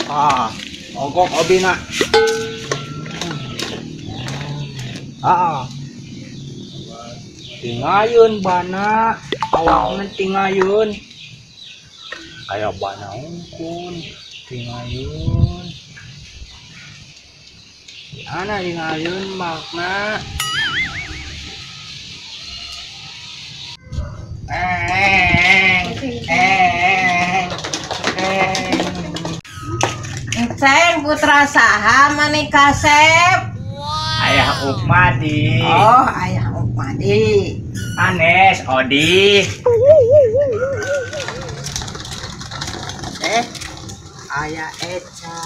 Ah, ogok obina. Ah. Tingayun bana, awakna tingayun. Aya bana ungkun, tingayun. Ana tingayun makna. Ceng putra saha maneh kasep? Ayah Ukmadi. Oh, ayah Ukmadi. Anes Odi. Ayah Eca.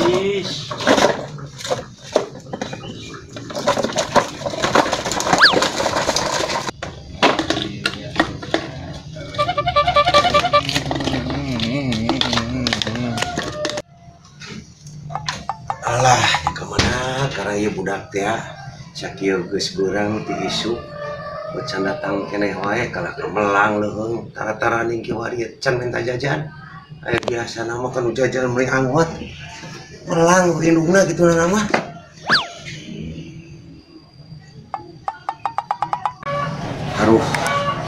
Ish. Alah, kemana karena ieu budak teh sakieu geus beurang ti isuk can datang keneh wae kalah ka melang leuheung tara-tara ning kiwari can minta jajan. Aya biasana mah kan jajan meuli anggot. Melang indungna kitu na mah. Aduh,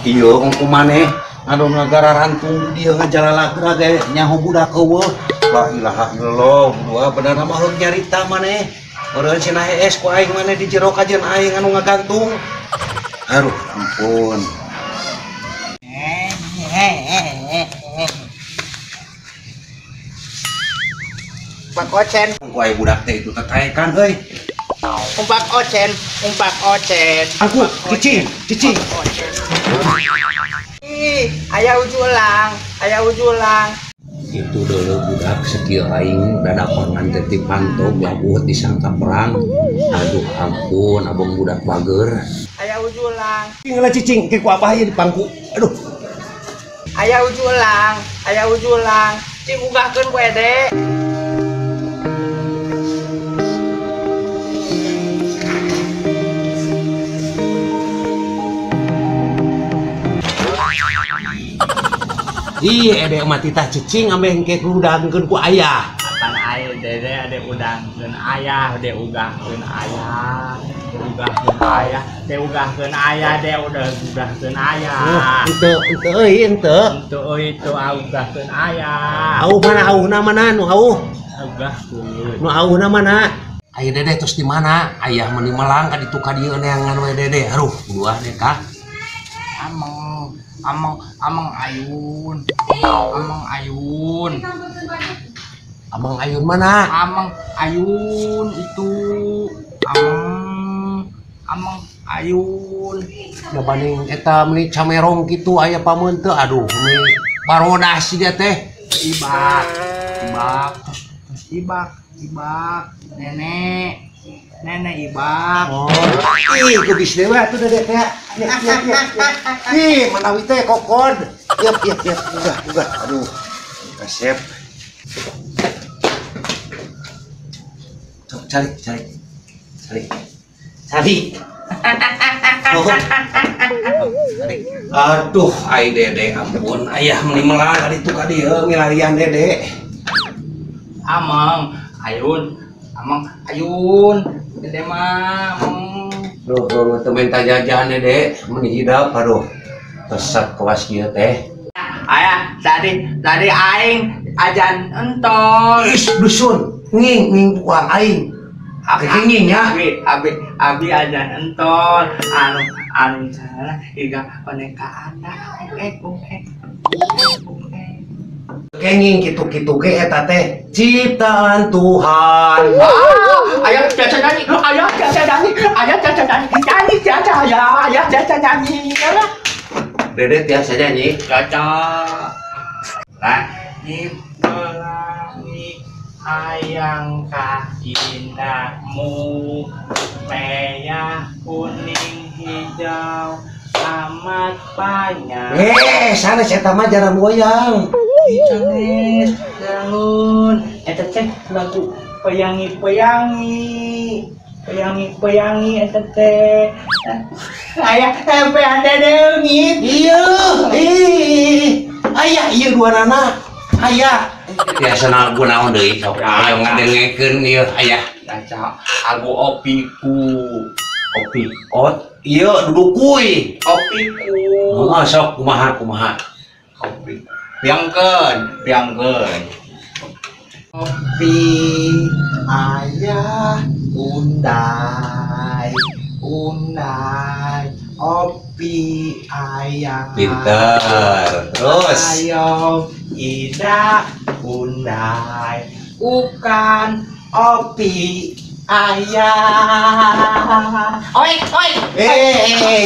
ieu ongko maneh anu nagara rantung dieu ngajalalagra ge nyaho budak eueuh. La ilaha illallah, dua bener mah heug nyarita maneh. Meureun cenah hees ku aing maneh di jero kajeun aing anu ngagantung. Aduh, ampun. Umpak ocen. Ku aing budak teh itu tetaekan euy. Umpak ocen, umpak ocen. Aku cicing, cicing. Ih, aya ujulang, aya ujulang. Itu dulu budak sekieu aing dadapangan teh ti panto labuh disangka perang. Aduh ampun, abang budak bager. Aya ujulang. Cicing cicing ke ku abah ieu di pangku. Aduh. Aya ujulang, aya ujulang. Cing ugahkeun ku ede. Ih, ede mah titah cicing ameh engke udangkeun ku ayah. Apaan aya dede ade udangkeun ayah, ade ugahkeun ayah, ugahkeun ayah, de ugahkeun ayah, de udah ugahkeun ayah. Henteu, henteu euy, henteu. Henteu euy teu ugahkeun ayah. Auh mana auhna mana nu auh? Ugahkeun. Nu auhna mana? Aya dede tos di mana? Ayah mah di Malang ka ditu ka dieu neangan we dede. Aduh, dua deh kah. Ameng. Ameng, ameng ayun, ameng ayun, ameng ayun mana? Ameng ayun itu, ameng, ameng ayun. Ya banding eta meni camerong kitu aya pameun teu, aduh meni barodas si dia teh. Ibak, ibak, terus ibak, ibak, nenek. Nenek ibak. Oh, ih, geus dewe atuh dede teh. Ya, ya, ya. Ih, manawi teh kokod. Yap, yap, yap. Udah, udah. Aduh. Kasep. Cok, cari, cari. Cari. Cari. Oh. Aduh, ai dede ampun. Ayah meni melang ka ditu ka dieu milarian dede. Ameng, ayun. Ameng ayun, dede mah. Duh, duh, teu minta jajan dede, meni hidap, aduh. Tesat kelas kieu teh. Ayah, tadi aing ajan entol. Is dusun, nging nging buang aing. Abi nging ya. Abi abi ajan entol. Anu anu sana iga boneka anak. Kenging kitu-kitu ge eta teh ciptaan Tuhan. Ah, ayah caca nyanyi, ayah caca nyanyi, ayah caca nyanyi, nyanyi caca ayah, ayah caca nyanyi. Dede tiasa nyanyi. Caca. Langit pelangi ayang indahmu, merah kuning hijau amat banyak. Sanes eta mah jarang goyang. Sanes, jangan. Eta cek lagu Peyangi peyangi. Peyangi peyangi eta teh. Aya tempean Dede leungit. Iya, ih. Aya ieu duanana. Aya. Biasa lagu naon deui sok ayo ngadengekeun ieu aya. Caca aku opiku. Opi. Oh, iya duduk kuy. Opiku. Heeh, sok kumaha kumaha. Opi. Piangkeun, piangkeun. Opi ayah undai undai opi ayah. Pinter. Terus ayo ida undai bukan opi ayah. Oi oi.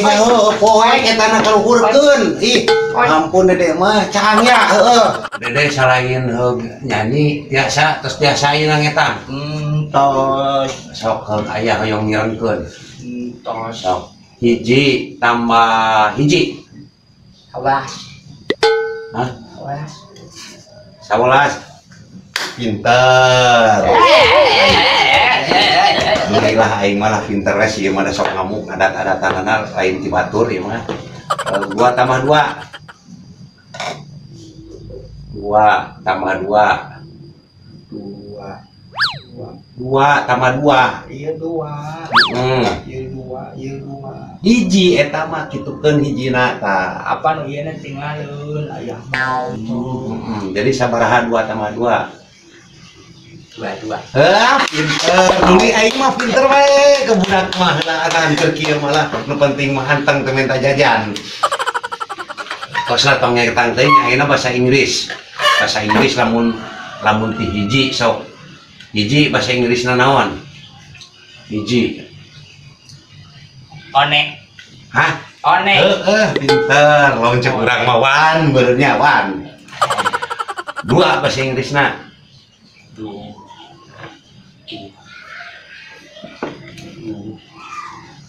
Nyaho poek eta na kaluhurkeun. Ih, ampun Dede mah cangnya heeh. Dede salain heug nyanyi biasa terus biasain ngetang. Tos. Sok heug aya hoyong nyerengkeun. Tos. Sok hiji tambah hiji. 11. Hah? 11. 11. Pinter. Alhamdulillah aing malah pinter we sih mah sok ngamuk adat-adatanana lain ti batur ieu mah. 2 tambah 2. 2 tambah 2. 2. 2 tambah 2. Ieu 2. Ieu 2, ieu 2. Hiji eta mah kitukeun hijina tah. Apa nu ieu na tinggalkeun ayah mau. Jadi sabaraha 2 tambah 2? 2 2. Hah, pinter. Duli aing mah pinter wae ke budak mah heula keur kieu malah nu penting mah anteng teu minta jajan. Tos lah tong ngetang teh ayeuna bahasa Inggris. Bahasa Inggris lamun lamun ti hiji sok. Hiji bahasa Inggrisna naon? Hiji. One. Hah? One. Heeh, pinter. Lamun cek urang mah wan beurnya wan. 2 bahasa Inggrisna. 2.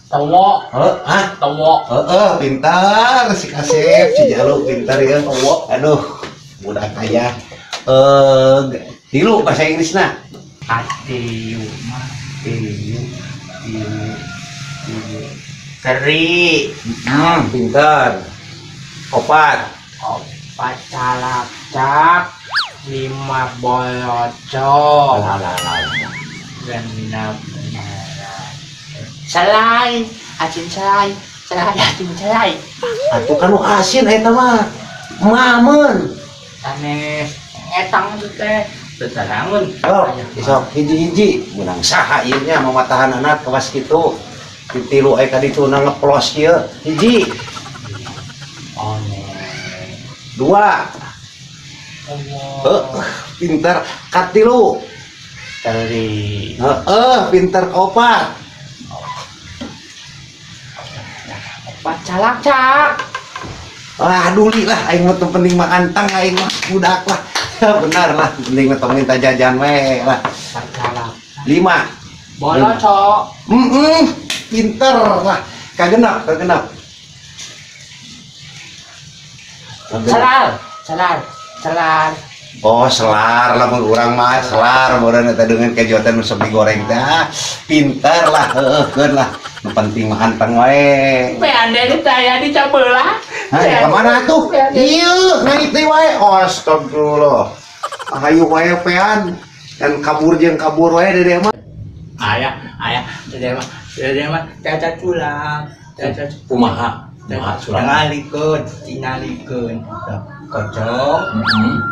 Tawo. Hah? Tawo. Heeh, pintar si Kasep, si Jalu pintar ya. Tawo. Aduh, budak aya. 3 bahasa Inggrisna. Atiu mah tiu tiu tiu. Teri. Pintar. 4. 4 calacak, 5 bolocok. Lah. 6 selai, asin selai, selai asin selai. Atuh kan nu asin eta mah. Mameun. Sanes etang teh teterangun. Oh, sok hiji-hiji menang saha ieu nya mamatahan anak kawas kitu. Ditilu aya ka ditu na ngeplos kieu. Hiji. One. 2. Pinter. Katilu. Teri. Heeh, pinter. 4. 4 calacak. Lah duli lah aing mah teu penting mah antang aing mah budak lah. Benar lah, penting mah tong minta jajan we lah. 4 calacak. 5. Bolocok. Pinter lah. Kagenap, kagenap. Selar, selar, selar. Oh, selar lamun urang mah selar meureun eta dengan kejotan nu sok digoreng teh. Pinter lah, heueuh keun lah. Nu penting mah anteng wae. Pean Dede teh aya di cabelah. Hah, ka mana atuh? Ieu, naik deui wae. Astagfirullah. Hayu wae pean. Dan kabur jeung kabur wae Dede mah. Aya, aya, Dede mah caca culang, caca kumaha? Kumaha culang? Tingalikeun, tingalikeun. Kocok,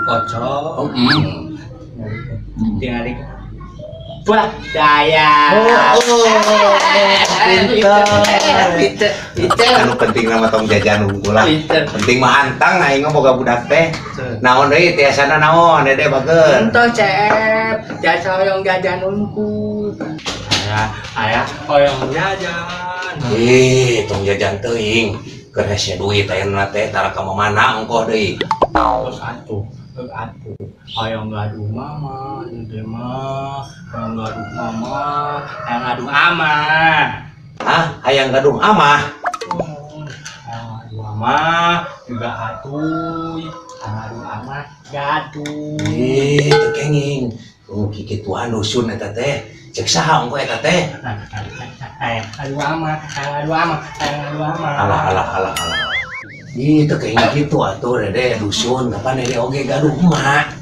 kocok, tingalikeun. Wah, daya. Oh, pinter. Pinter, pinter. Anu penting nama tong jajan unggul lah. Pinter. Penting mah antang aing mah boga budak teh. Naon deui tiasana naon Dede bageun. Entoh Cep, jasa hoyong jajan unggul. Aya, aya hoyong jajan. Ih, tong jajan teuing. Keur hese duit ayeuna teh tara ka mamana ongkoh deui. Terus atuh, atuh. Hoyong gaduh mama, Dede mah. Hoyong gaduh mama, hayang gaduh amah. Hah, hayang gaduh amah? Hayang gaduh amah juga atuh. Hayang gaduh amah gaduh. Ih, teu kenging. Oh kikituan dusun eta teh. Cek saha ongko eta teh? Aduh ama, aduh ama, aduh ama. Alah alah alah alah. Ih teu kenging kitu atuh Dede dusun kapan Dede oge gaduh emak.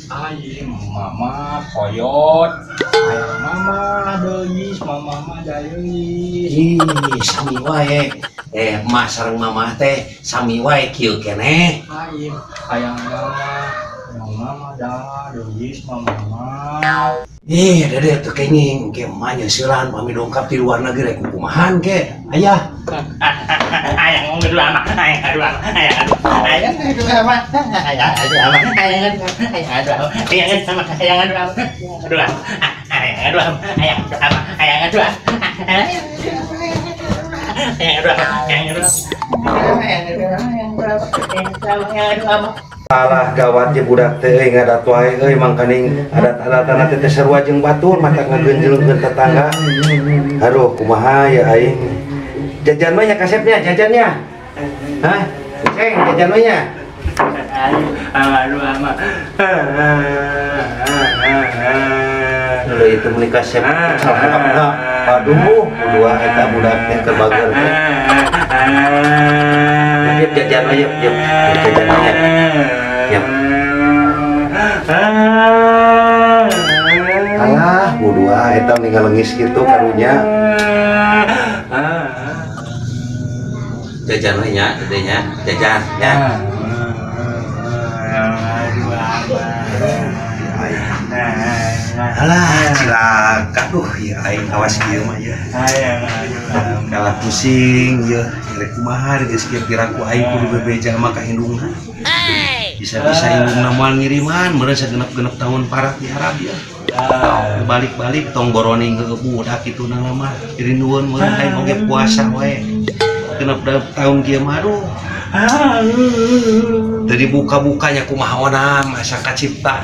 Ai mama koyot. Ai mama deui, mama mah deui. Ih sami wae. Emak sareng mama teh sami wae kieu keneh. Ai hayang mama, hayang mama dah deui mama mah. Ih, Dede teu kenging ke emak nyeusilan pami dongkap di luar negeri rek kumahan ke. Ayah. Ayang ngadu ama, ayang ngadu ama, ayang ngadu. Ayang ngadu ama, ayang ngadu ama, ayang ngadu ama, ayang ngadu ama, ayang ngadu ama, ayang ngadu ama, ayang ngadu ama, ayang ngadu ama, ayang ngadu ama, ayang ngadu ama, ayang ngadu ama, ayang ngadu ama. Alah gawat je budak teh euy ngadat wae euy mangkaning adat-adatana teh sarua jeung batur mata ngagenjeleungkeun tetangga. Aduh kumaha ya aing. Jajan we nya kasepnya jajannya. Hah? Ceng jajan we nya. Aduh ama. Leuh itu meuni kasep salah. Aduh, dua eta budak teh keur bager teh. Yep, jajan we yep, yep. Jajan we nya. Yep. Alah, budua eta mending ngalengis kitu karunya. Jajan we nya, teh nya, jajan nya. Alah, cilaka duh ieu aing awas kieu mah ieu. Kalah pusing ieu, rek kumaha geus kieu piraku aing kudu bebeja mah ka indungna. Bisa-bisa indungna moal ngiriman meureun sagenep-genep tahun parah di Arab ya. Balik-balik tong boroning heueuh budak kitu na mah. Rindueun meureun aing oge puasa wae. Genep tahun kieu mah aduh. Dari buka-bukanya kumaha onam asa kacipta.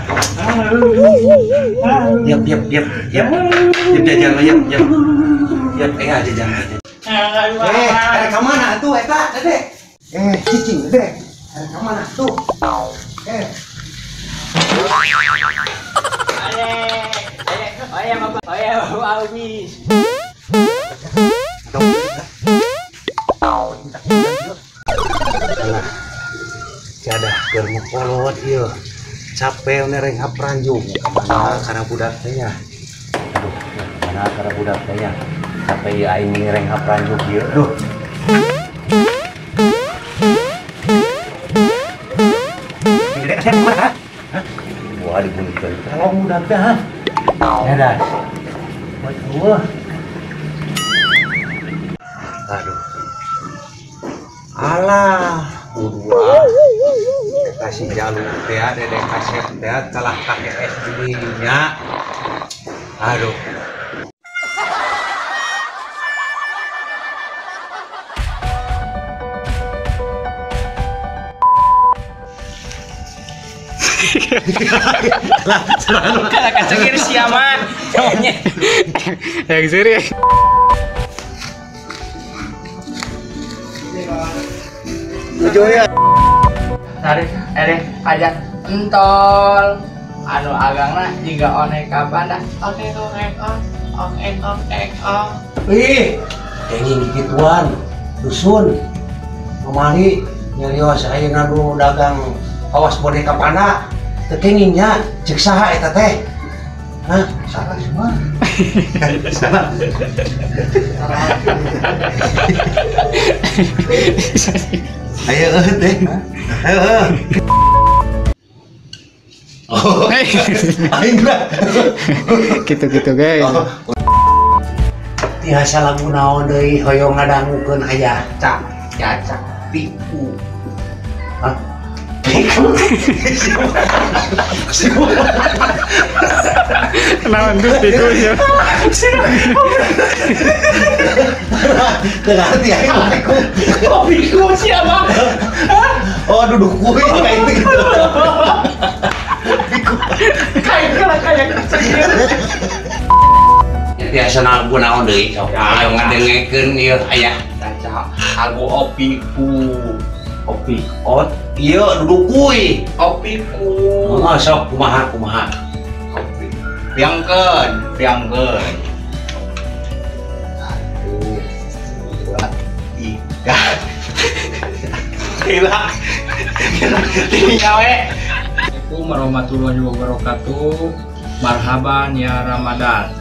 Yap yap yap yap. Yap jajan yap yap. Yap jajan. Ada ka mana atuh eta, Dede? Cicing, Dede. Ada ka mana tuh? Jadah keur mukolot ieu. Capek nereng hapranjung ka mana kana budak teh nya. Aduh, mana kana budak teh nya. Capek ieu aing nereng hapranjung ieu. Aduh. Dede kasep kumaha? Hah? Wah dibulikeun. Kalau budak teh ha. Ya dah. Wah. Aduh. Alah, dua kasih jalur teh Dede kasep teh kalah ka es nya. Aduh. Lah, kalah kacengir sia mah. Yang seri. Tujuh ya. Tarik, ajak entol. Anu agangna jiga oneka panda. Oke, oke, oke, oke, oke. Ih, kenging gituan. Dusun. Kamari nyarios ayeuna nu dagang awas boneka panda. Teu kenging nya, ceuk saha eta teh? Hah? Salah semua. Salah. Ayo teh. Ayo. Oh. Aing lah. Gitu-gitu guys. Tiasa lagu naon deui hoyong ngadangukeun ayah cak cacak piku. Hah? Piku. Naon tuh piku ya? Teu ngarti aing piku. Oh piku siapa? Oh duduk kuy kayak itu gitu. Piku. Kayak kayak kecil. Biasa lagu naon deui sok ayo ngadengekeun ieu aya. Caca lagu opiku. Opi ot ieu duduk kuy. Opiku. Oh sok kumaha kumaha. Opi. Piangkeun, piangkeun. 1, 2, 3. Gila. Gila, tidinya we. Assalamualaikum warahmatullahi wabarakatuh. Marhaban ya Ramadan.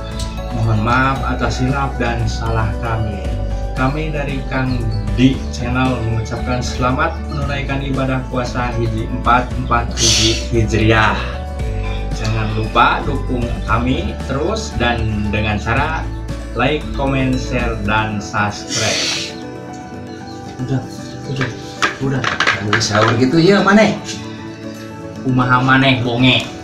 Mohon maaf atas silap dan salah kami. Kami dari Kang Di Channel mengucapkan selamat menunaikan ibadah puasa hiji 447 Hijriah. Jangan lupa dukung kami terus dan dengan cara like, comment, share, dan subscribe. Udah, udah, udah. Geus sahur gitu ya maneh. Kumaha maneh bonge?